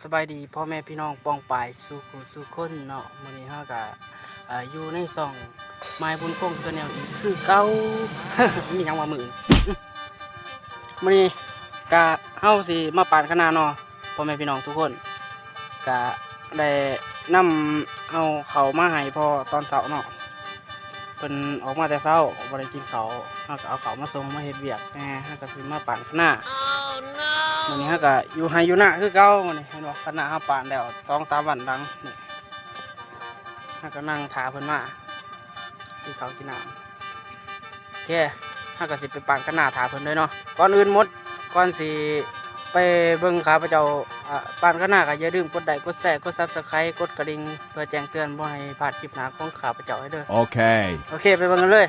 ສະບາຍດີພໍ່ແມ່ພີ່ນ້ອງປ້ອງປາຍສູ່ຜູ້ສູ່ຄົນເນາະ. ມື້ນີ້ເຮົາກະ ເອີ ຢູ່ໃນຊ່ອງມາຍບຸນຄົງ Channel ອີກຄືເກົ່າ. ມີຫຍັງວ່າມື້ອື່ນ ມື້ນີ້ກະເຮົາຊິມາປານຄະນາເນາະ ພໍ່ແມ່ພີ່ນ້ອງທຸກຄົນ. ກະໄດ້ນຳເອົາເຂົ້າມາໃຫ້ພໍ່ຕອນເຊົ້າເນາະ. ເພິ່ນອອກມາແຕ່ເຊົ້າບໍ່ໄດ້ກິນເຂົ້າ ເຮົາກໍເອົາເຂົ້າມາສົ່ງ ມາເຮັດວຽກແດ່ ເຮົາກໍຊິມາປານຄະນາ. ມື້ນີ້ເຮົາກໍຢູ່ໄຮ່ຢູ່ນາຄືເກົ່າ. ມື້ນີ້ເຫັນບໍ່ ຄະນາເຮົາປານແລ້ວສອງສາມວັນຫຼັງນີ້ ເຮົາກໍນັ່ງຖ້າເພິ່ນມາກິນເຂົ້າກິນນ້ຳ. ໂອເຄ ເຮົາກໍຊິໄປປານຄະນາຖ້າເພິ່ນເລີຍເນາະ. ກ່ອນອື່ນໝົດ ກ່ອນຊິໄປເບິ່ງຂ້າພະເຈົ້າ ອາ ປານຄະນາ ກໍຢ່າລືມກົດໄລ້ ກົດແຊ ກົດ Subscribe ກົດກະດິ່ງ ເພື່ອແຈ້ງເຕືອນບໍ່ໃຫ້ພາດຄລິບໜ້າຂອງຂ້າພະເຈົ້າໃຫ້ເດີ້. ໂອເຄ ໂອເຄ ໄປເບິ່ງກັນເລີຍ.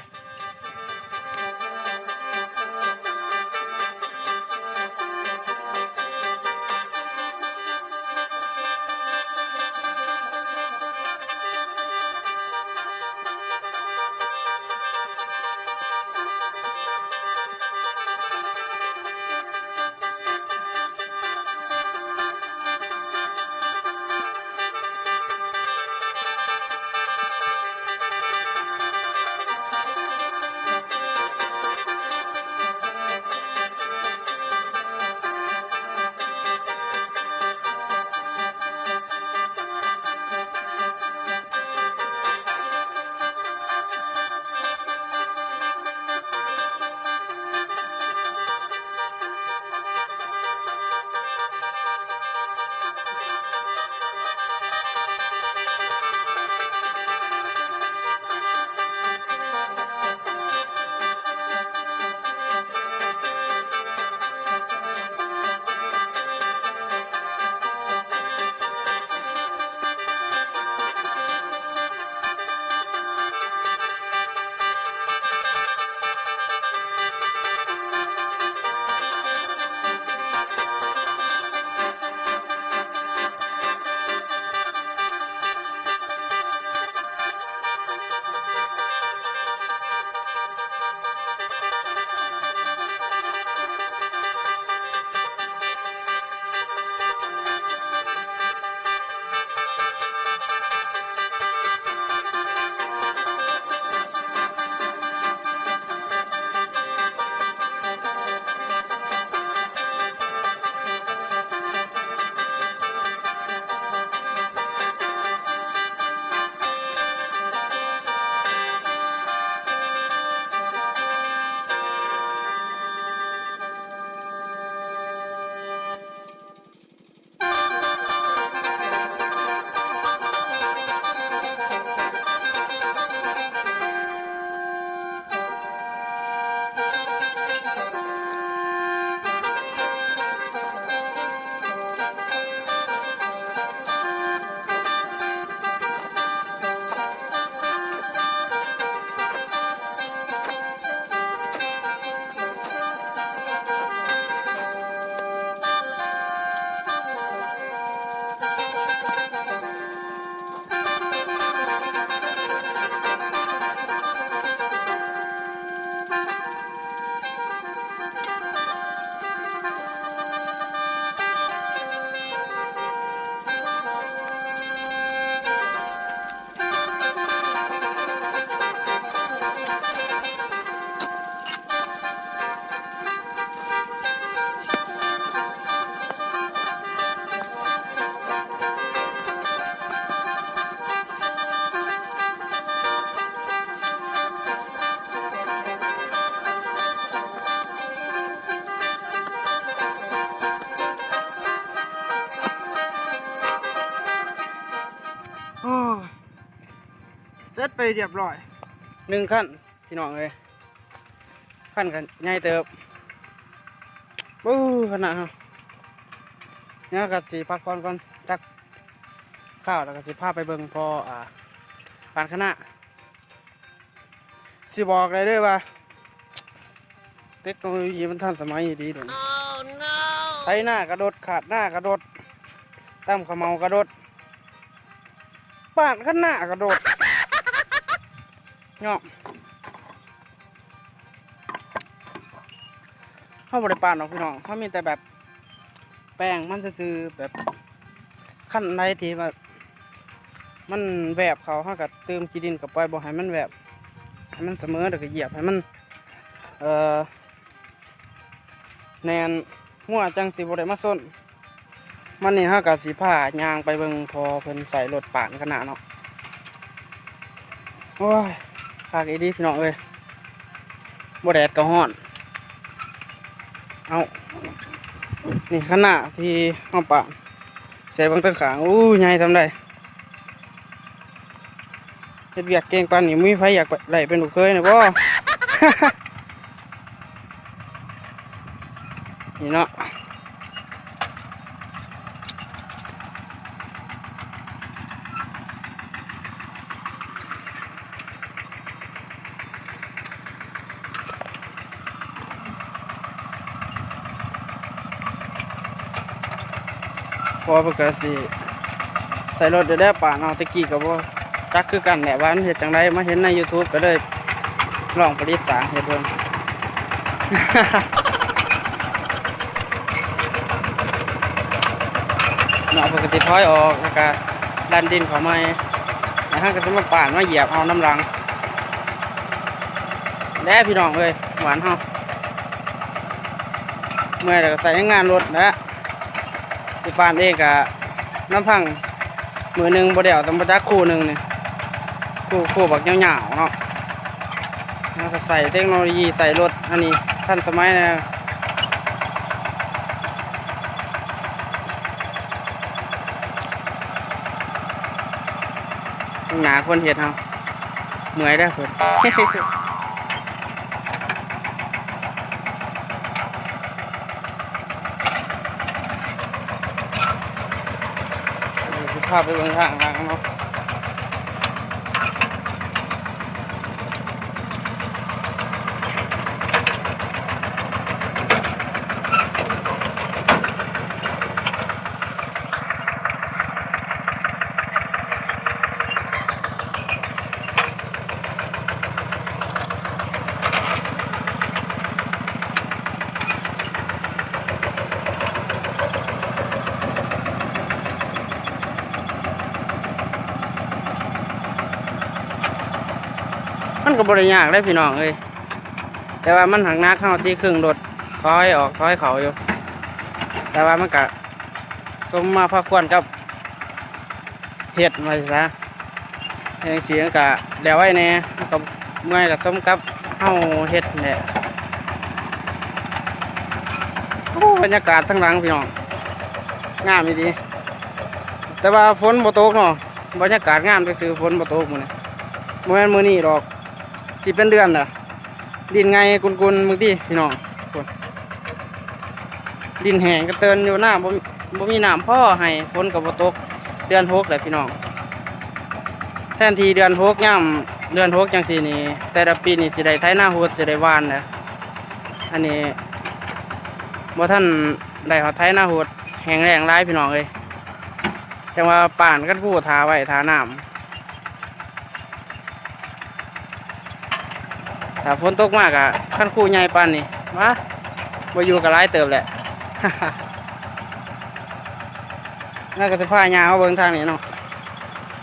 ໂອ້ຍ ເສັດໄປຮຽບຮ້ອຍ ໜຶ່ງຄັນ ພີ່ນ້ອງເອີຍ ຄັນກໍໃຫຍ່ເຕີບ. ໂອ້ ຄະນະເຮົາ ດຽວກໍຊິພັກຜ່ອນກ່ອນຈັກຄາວ ແລ້ວກໍຊິພາໄປເບິ່ງພໍ ອາ ປານຄະນະ. ຊິບອກໄດ້ເລີຍວ່າ ເຕັກໂນໂລຢີມັນທັນສະໄໝອີ່ຫຼີດຽວນີ້. ໄຖນາກະດົດ, ຄາດນາກະດົດ, ຕຳເຂົ້າເໝົາກະດົດ, ປານຄະນາກະດົດເນາະ. ເຮົາບໍ່ໄດ້ປານດອກພີ່ນ້ອງ, ເຮົາມີແຕ່ແບບ ແປງມັນຊື່ໆ ແບບ ຄັນໃດທີ່ວ່າມັນແວບເຂົ້າ ເຮົາກໍຕື່ມຂີ້ດິນເຂົ້າໄປ ບໍ່ໃຫ້ມັນແວບ ໃຫ້ມັນສະເໝີ ແລ້ວກໍຢຽບໃຫ້ມັນ ເອີ ແໜ້ນ ງົວຈັ່ງຊິບໍ່ໄດ້ມາຊົນ. ມື້ນີ້ເຮົາກໍຊິພາຍ່າງໄປເບິ່ງພໍ່ເພິ່ນໃສ່ລົດປານຂະໜາດເນາະ. ໂອ້ຍ ຄັກອີ່ຫຼີພີ່ນ້ອງເອີຍ ບໍ່ແດດກໍຮ້ອນ. ເອົາ ນີ້ຂະໜາດທີ່ເຮົາປານ ໃສ່ເບິ່ງຕັ້ງຂ້າງ ໂອ້ ໃຫຍ່ສ່ຳໃດ. ເຮັດວຽກເກັ່ງປານນີ້ ມີໃຜຢາກໄດ້ເປັນລູກເຂີຍນະບໍ່? ນີ້ເນາະ ເພາະວ່າເພິ່ນກໍຊິໃສ່ລົດຢູ່ແລ້ວ ປານເຮົາແຕ່ກີ້ກໍບໍ່ຈັກຄືກັນແຫຼະວ່າມັນເຮັດຈັ່ງໃດ ມາເຫັນໃນຢູທູບກໍເລີຍລອງປະດິດສ້າງເຮັດເບິ່ງເນາະ. ເພິ່ນກໍຊິຖອຍອອກ ແລ້ວກໍດັນດິນເຂົ້າໃໝ່ ແລ້ວເຮົາກໍຊິມາປານມາຢຽບເອົານຳຫຼັງ. ແດ່ພີ່ນ້ອງເອີຍ ຫວານເຮົາ ເມື່ອຍແລ້ວກໍໃສ່ແຮງງານລົດແຫຼະ. ທີ່ບ້ານເອງກະລຳພັງມື້ໜຶ່ງບໍ່ໄດ້ເອົາສ່ຳບໍ່ຈັກຄູ່ໜຶ່ງນີ້ ຄູ່ ຄູ່ບັກຍາວໆເນາະ. ເຮົາກໍໃສ່ເຕັກໂນໂລຢີ ໃສ່ລົດອັນນີ້ທັນສະໄໝແດ່. ເບິ່ງໜ້າຄົນເຮັດເຮົາ ເມື່ອຍເດີ້ເພິ່ນ. ເດີ ຊິພາໄປເບິ່ງທາງຫຼັງເນາະ. ມັນກໍບໍ່ໄດ້ຍາກເດ້ພີ່ນ້ອງເອີຍ ແຕ່ວ່າມັນຫາກໜັກ ເຮົາຕີເຄິ່ງລົດຖອຍອອກຖອຍເຂົ້າຢູ່ ແຕ່ວ່າມັນກະສົມມາພາຄວນກັບ ເຮັດວ່າຊັ້ນຊະ ເຮັດຈັ່ງຊີ້ມັນກະແລ້ວໄວແດ່ ມັນກະເມື່ອຍ ກະສົມກັບເຮົາເຮັດຫັ້ນແຫຼະ. ໂອ້ ບັນຍາກາດທາງຫຼັງພີ່ນ້ອງ ງາມອີ່ຫຼີ ແຕ່ວ່າຝົນບໍ່ຕົກເນາະ ບັນຍາກາດງາມຊື່ໆ ຝົນບໍ່ຕົກມື້ນີ້ ບໍ່ແມ່ນມື້ນີ້ດອກ ຊິເປັນເດືອນລະ. ດິນໄງ່ກຸນໆ ເບິ່ງຕິພີ່ນ້ອງ ພຸ້ນ ດິນແຫ້ງກະເຕີນຢູ່ ນາບໍ່ ບໍ່ມີນ້ຳພໍໃຫ້ ຝົນກໍບໍ່ຕົກ ເດືອນຫົກແລ້ວພີ່ນ້ອງ. ແທນທີ່ເດືອນຫົກ ຍາມເດືອນຫົກຈັ່ງຊີ້ນີ້ ແຕ່ລະປີນີ້ຊິໄດ້ໄຖນາໂຫດ ຊິໄດ້ຫວ່ານແລ້ວ ອັນນີ້ບໍ່ທັນໄດ້ຮອດໄຖນາໂຫດ ແຫ້ງແລ້ງຫຼາຍພີ່ນ້ອງເອີຍ. ຈັ່ງວ່າປານຄັນຄູຖ້າໄວ້ ຖ້ານ້ຳ ຖ້າຝົນຕົກມາກະ ຄັນຄູໃຫຍ່ປານນີ້ ມາ ບໍ່ຢູ່ກະຫຼາຍເຕີບແຫຼະ. ແລ້ວກະຊິພາຍ່າງມາເບິ່ງທາງນີ້ເນາະ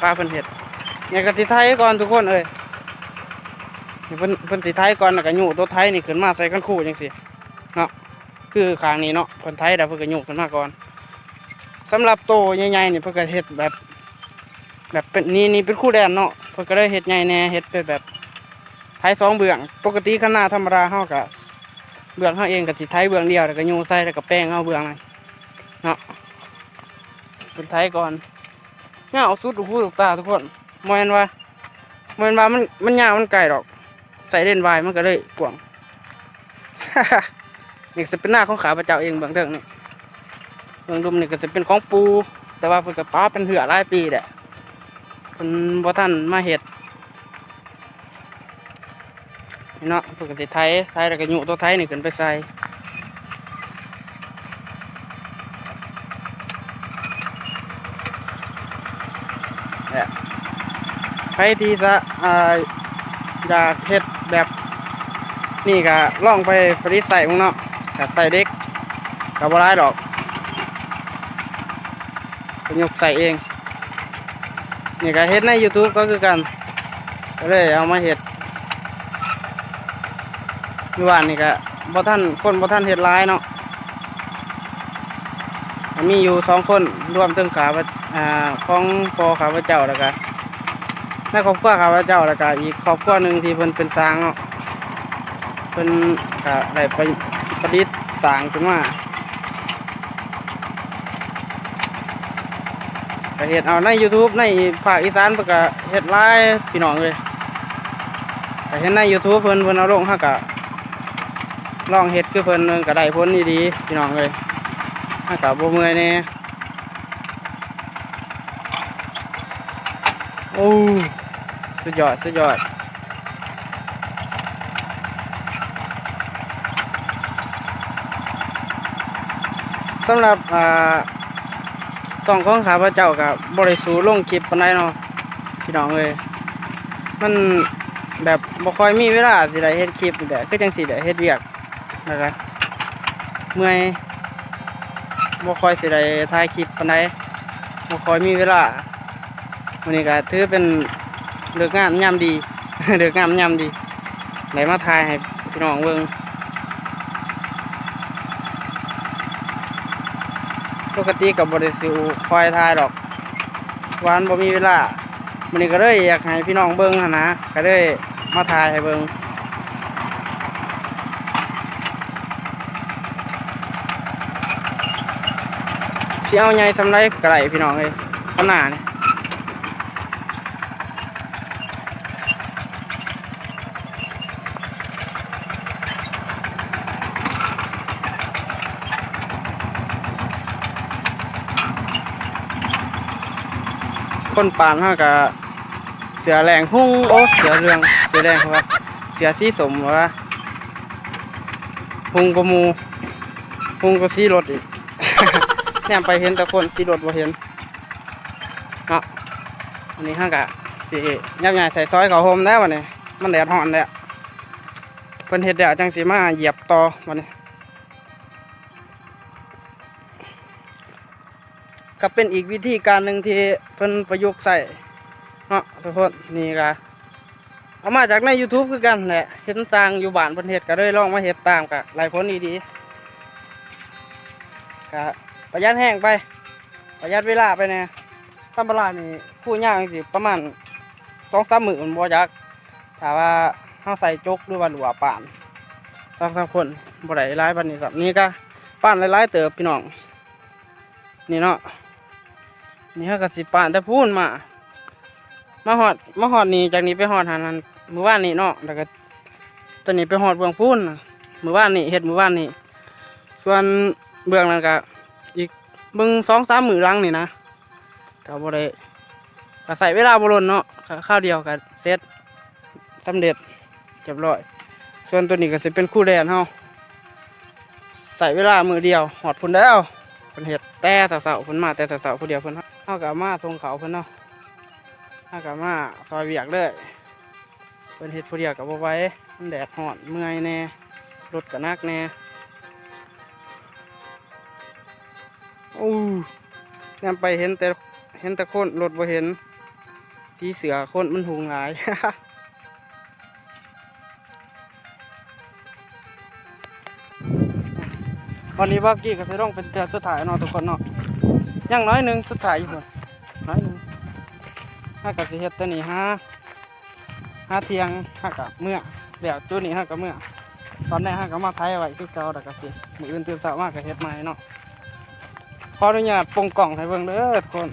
ພາເພິ່ນເຮັດ ນີ້ກະຊິໄຖກ່ອນທຸກຄົນເອີຍ. ນີ້ເພິ່ນ ເພິ່ນຊິໄຖກ່ອນ ແລ້ວກະຍູ້ໂຕໄຖນີ້ຂຶ້ນມາໃສ່ຄັນຄູຈັ່ງຊີ້ເນາະ ຄືຂ້າງນີ້ເນາະ ເພິ່ນໄຖແລ້ວເພິ່ນກະຍູ້ຂຶ້ນມາກ່ອນ. ສຳລັບໂຕໃຫຍ່ໆນີ້ ເພິ່ນກະເຮັດແບບ ແບບເປັນ ນີ້ ນີ້ເປັນຄູແດນເນາະ ເພິ່ນກະເລີຍເຮັດໃຫຍ່ແດ່ ເຮັດເປັນແບບໄຖສອງເບື້ອງ. ປົກກະຕິຄັນນາທຳມະດາເຮົາກະ ເບື້ອງເຮົາເອງກະຊິໄຖເບື້ອງດຽວ ແລ້ວກະຍູ້ໃສ່ ແລ້ວກະແປງເອົາເບື້ອງນັ້ນເນາະ. ເພິ່ນໄຖກ່ອນ ຍາວສຸດລູກຫູລູກຕາທຸກຄົນ ບໍ່ແມ່ນວ່າ ບໍ່ແມ່ນວ່າມັນ ມັນຍາວມັນໄກດອກ ໃສ່ເລນວາຍມັນກະເລີຍກວ້າງ. ນີ້ກະຊິເປັນນາຂອງຂ້າພະເຈົ້າເອງ ເບື້ອງເທິງນີ້ ເບື້ອງລຸ່ມນີ້ກະຊິເປັນຂອງປູ່ ແຕ່ວ່າເພິ່ນກະປະເປັນເຮືອຫຼາຍປີແລ້ວ ເພິ່ນບໍ່ທັນມາເຮັດ. ນີ້ເນາະ ເພິ່ນກະຊິໄຖ ໄຖແລ້ວກະຍູ້ໂຕໄຖນີ້ຂຶ້ນໄປໃສ່ ແລະ ໃຜທີ່ສະ ອ່າ ຢາກເຮັດແບບນີ້ກະລອງໄປປະດິດໃຊ້ເບິ່ງເນາະ ກະໃຊ້ເຫຼັກກະບໍ່ຫຼາຍດອກ. ປະຍຸກໃຊ້ເອງ. ນີ້ກໍເຮັດໃນ YouTube ກໍຄືກັນ ກໍເລີຍເອົາມາເຮັດ. ຢູ່ບ້ານນີ້ກໍບໍ່ທັນ ຄົນບໍ່ທັນເຮັດຫຼາຍເນາະ ກໍມີຢູ່ສອງຄົນ ລວມເຖິງຂ້າພະ ອາ ຂອງພໍ່ຂ້າພະເຈົ້າ ແລ້ວກໍໃນຄອບຄົວຂ້າພະເຈົ້າ ແລ້ວກໍອີກຄອບຄົວໜຶ່ງທີ່ເພິ່ນເປັນຊ່າງເນາະ ເພິ່ນກໍໄດ້ປະ ປະດິດສ້າງຂຶ້ນມາ. ກໍເຮັດເອົາໃນ YouTube ໃນພາກອີສານເພິ່ນກໍເຮັດຫຼາຍພີ່ນ້ອງເອີຍ. ກໍເຫັນໃນ YouTube ເພິ່ນ ເພິ່ນເອົາລົງ ເຮົາກໍລອງເຮັດຄືເພິ່ນ ເບິ່ງກໍໄດ້ຜົນດີໆ ພີ່ນ້ອງເອີຍ. ເຮົາກໍບໍ່ເມື່ອຍແດ່. ໂອ້ ສຸດຍອດ ສຸດຍອດ. ສຳລັບ ອ່າ ຊ່ອງຂອງຂ້າພະເຈົ້າກໍບໍ່ໄດ້ສູ້ລົງຄລິບປານໃດເນາະ ພີ່ນ້ອງເອີຍ. ມັນແບບບໍ່ຄ່ອຍມີເວລາຊິໄດ້ເຮັດຄລິບນີ້ແຫຼະ ຄືຈັ່ງຊີ້ແຫຼະ ເຮັດວຽກ ແລ້ວກໍເມື່ອຍ ບໍ່ຄ່ອຍຊິໄດ້ຖ່າຍຄລິບປານໃດ ບໍ່ຄ່ອຍມີເວລາ. ມື້ນີ້ກໍຖືເປັນເລີກງາມຍາມດີ ເລີກງາມຍາມດີ ໄດ້ມາຖ່າຍໃຫ້ພີ່ນ້ອງເບິ່ງ. ປົກກະຕິກໍບໍ່ໄດ້ຊິຄ່ອຍຖ່າຍດອກ ວ່າມັນບໍ່ມີເວລາ. ມື້ນີ້ກໍເລີຍຢາກໃຫ້ພີ່ນ້ອງເບິ່ງຫັ້ນນະ ກໍເລີຍມາຖ່າຍໃຫ້ເບິ່ງ. ຊິເອົາໃຫຍ່ສ່ຳໃດກໍໄດ້ພີ່ນ້ອງເອີຍ ຄະນານີ້. ຄົນປານເຮົາກະເສື້ອແດງຮຸ່ງ ໂອ້ ເສື້ອເຫຼືອງ ເສື້ອແດງ ເຂົາວ່າເສື້ອສີສົ້ມ ເຂົາວ່າຮຸ່ງກວ່າໝູ່ ຮຸ່ງກວ່າສີລົດອີກ. ແນມໄປເຫັນແຕ່ຄົນ ສີລົດບໍ່ເຫັນເນາະ. ອັນນີ້ເຮົາກະຊິຍັບຍ້າຍໃສ່ຊອຍເຂົ້າໂຮມແລ້ວບັດນີ້ ມັນແດດຮ້ອນແລ້ວ. ເພິ່ນເຮັດແລ້ວຈັ່ງຊິມາຢຽບຕໍ່ບັດນີ້. ກໍເປັນອີກວິທີການໜຶ່ງທີ່ເພິ່ນປະຍຸກໃຊ້ເນາະທຸກຄົນ. ນີ້ກໍເອົາມາຈາກໃນ YouTube ຄືກັນແຫຼະ ເຫັນຊ່າງຢູ່ບ້ານເພິ່ນເຮັດ ກໍເລີຍລອງມາເຮັດຕາມ ກໍໄດ້ຜົນດີໆ ກໍປະຢັດແຮງໄປ ປະຢັດເວລາໄປແດ່. ທຳມະດານີ້ຄູຍາງຊິປະມານສອງສາມມື້ພຸ້ນບໍ່ຈັກ ຖ້າວ່າເຮົາໃສ່ຈົກ ຫຼືວ່າຫຼວປານ ສອງສາມຄົນ ບໍ່ໄດ້ຫຼາຍປານນີ້ຊ້ຳ. ນີ້ກະປານຫຼາຍໆເຕີບພີ່ນ້ອງ ນີ້ເນາະ. ນີ້ເຮົາກະຊິປານແຕ່ພຸ້ນມາ ມາຮອດ ມາຮອດນີ້ ຈາກນີ້ໄປຮອດຫັ້ນ ມື້ວານນີ້ເນາະ ແລ້ວກະຕອນນີ້ໄປຮອດເບື້ອງພຸ້ນ ມື້ວານນີ້ ເຮັດມື້ວານນີ້. ສ່ວນເບື້ອງນັ້ນກະອີກເບິ່ງສອງສາມມື້ຫຼັງນີ້ນະ ກໍບໍ່ໄດ້ ກໍໃຊ້ເວລາບໍ່ດົນເນາະ ກໍຄາວດຽວກໍເສັດ ສຳເລັດຮຽບຮ້ອຍ. ສ່ວນໂຕນີ້ກໍຊິເປັນຄູແດນເຮົາ ໃຊ້ເວລາມື້ດຽວຮອດພຸ້ນແລ້ວ. ເພິ່ນເຮັດແຕ່ເຊົ້າໆ ເພິ່ນມາແຕ່ເຊົ້າໆ ຜູ້ດຽວເພິ່ນ ເຮົາກໍມາສົ່ງເຂົ້າເພິ່ນເນາະ ເຮົາກໍມາຊ່ອຍວຽກເລີຍ. ເພິ່ນເຮັດຜູ້ດຽວກໍບໍ່ໄຫວ ມັນແດດຮ້ອນ ເມື່ອຍແດ່ ລົດກໍໜັກແດ່. ໂອ້ ແນມໄປເຫັນແຕ່ ເຫັນແຕ່ຄົນ ລົດບໍ່ເຫັນ ສີເສື້ອຄົນມັນຮຸ່ງຫຼາຍ. ວັນນີ້ບ່າວກີ້ກໍຊິລົງເປັນເທື່ອສຸດທ້າຍເນາະທຸກຄົນເນາະ ຍັງໜ້ອຍໜຶ່ງ ສຸດທ້າຍຢູ່ພຸ້ນ ໜ້ອຍໜຶ່ງ. ເຮົາກໍຊິເຮັດແຕ່ນີ້ຫາ ຫາທ່ຽງເຮົາກໍເມືອ ແລ້ວຈຸດນີ້ເຮົາກໍເມືອ. ຕອນແລງເຮົາກໍມາໄຖໄວ້ຄືເກົ່າ ແລ້ວກໍຊິ ມື້ອື່ນຕື່ນເຊົ້າມາກໍເຮັດໃໝ່ເນາະ. ຂໍອະນຸຍາດປົງກ້ອງໃຫ້ເບິ່ງເດີທຸກຄົນ.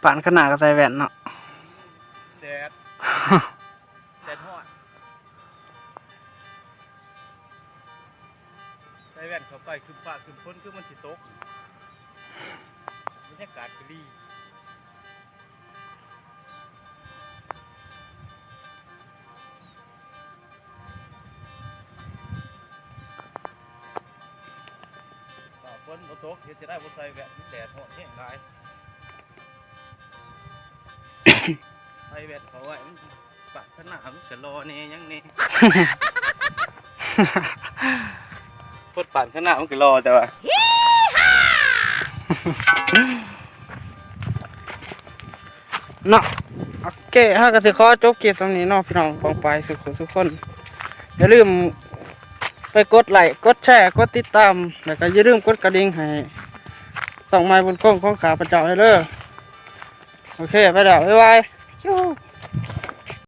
ປານຂະໜາດກໍໃສ່ແວ່ນເນາະ. ແດດ ແດດຮ້ອນ ໃສ່ແວ່ນເຂົ້າໄປ ຄຶ້ມຟ້າຄຶ້ມຝົນ ຄືມັນຊິຕົກ. ບັນຍາກາດກໍດີ. ຖ້າຝົນບໍ່ຕົກ ເຮັດຈັ່ງໃດບໍ່ໃສ່ແວ່ນ ແດດຮ້ອນແຮງຫຼາຍ. ໃສ່ແວ່ນເຂົ້າໄວ້ ມັນປາດຂະໜາດ ມັນກໍຫຼໍ່ແດ່ຫຍັງແດ່. ຄົນປາດຂະໜາດ ມັນກໍຫຼໍ່ແຕ່ວ່າ ເນາະ. ໂອເຄ ເຮົາກໍຊິຂໍຈົບຄລິບສ່ຳນີ້ເນາະ ພີ່ນ້ອງປ້ອງປາຍສູ່ຄົນສູ່ຄົນ. ຢ່າລືມໄປກົດໄລ້ ກົດແຊ ກົດຕິດຕາມ ແລ້ວກໍຢ່າລືມກົດກະດິ່ງໃຫ້ຊ່ອງໃໝ່ບຸນກົງຂອງຂ້າພະເຈົ້າເດີ. ໂອເຄ ໄປແລ້ວ ບາຍບາຍ ຈູ.